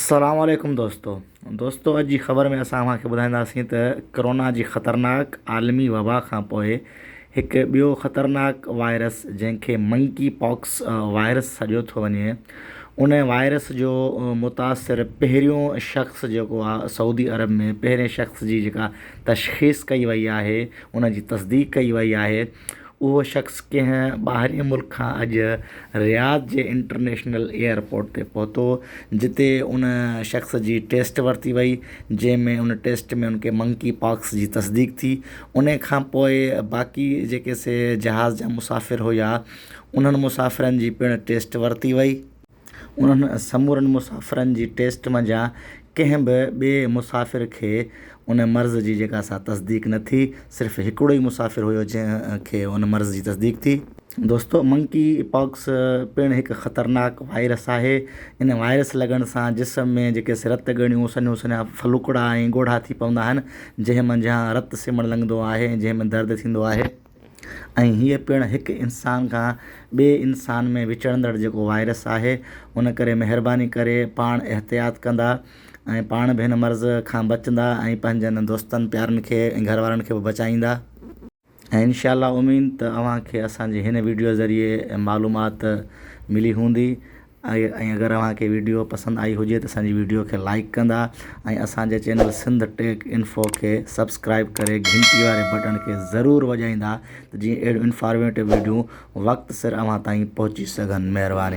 السلام عليڪم دوستو دوستو اڄ جي خبر ۾ اسان اوهان کي ٻڌائينداسين ته ڪرونا جي خطرناڪ عالمي وبا کان پوء هڪ ٻيو خطرناڪ وائرس جنهن کي منڪي پاڪس وائرس سڏيو ٿو وڃي ان وائرس جو متاثر پهريون شخص جيڪو آهي سعودي عرب ۾ پهرين شخص جي جيڪا تشخيص ڪئي وئي آهي ان جي تصديق ڪئي وئي آهي اهو شخص ڪنهن ٻاهرئين ملڪ کان اڄ رياض جي انٽرنيشنل ايئرپورٽ تي پهتو جتي ان شخص جي ٽيسٽ ورتي وئي جنهن ۾ ان ٽيسٽ ۾ ان کي منڪي پاڪس جي تصديق ٿي ان کان پوء باقي جيڪي سي جهاز جا مسافر هيا انهن مسافرن جي پڻ ٽيسٽ ورتي وئي. انهن سمورن مسافرن جي ٽيسٽ منجهان ڪنهن به ٻئي مسافر کي ان مرض جي جيڪا سا تصديق نه ٿي، صرف هڪڙو ئي مسافر هيو جنهن کي ان مرض جي تصديق ٿي. دوستو منڪي پاڪس پڻ هڪ خطرناڪ وائرس آهي، ان وائرس لڳڻ سان جسم ۾ جيڪي سي رت ڳڻيون سنهيون سنها ڦلوڪڙا ۽ ڳوڙها ٿي پوندا آهن، جنهن منجهان رت سمڻ لڳندو آهي ۽ جنهن ۾ درد ٿيندو آهي. ۽ هيء پڻ هڪ انسان کان ٻئي انسان ۾ وچڙندڙ جيڪو وائرس آهي ان ڪري مهرباني ڪري پاڻ احتياط ڪندا ۽ پاڻ به هن مرض کان بچندا ۽ پنهنجن دوستن پيارن کي ۽ گهر وارن کي به بچائيندا. ۽ انشاء الله اميد ته اوهان کي اسان جي هن ويڊيو ذريعي معلومات ملي هوندي. ۽ اگر اوهان کي ويڊيو پسند آئي هجي ته اسان جي ويڊيو کي لائيڪ ڪندا ۽ اسان جي چينل سنڌ ٽيڪ انفو کي سبسڪرائيب ڪري گهنٽي واري بٽڻ کي ضرور وڄائيندا ته جيئن اهڙيون انفارميٽو ويڊيو وقت سر اوهان تائين پهچي سگهن مهرباني.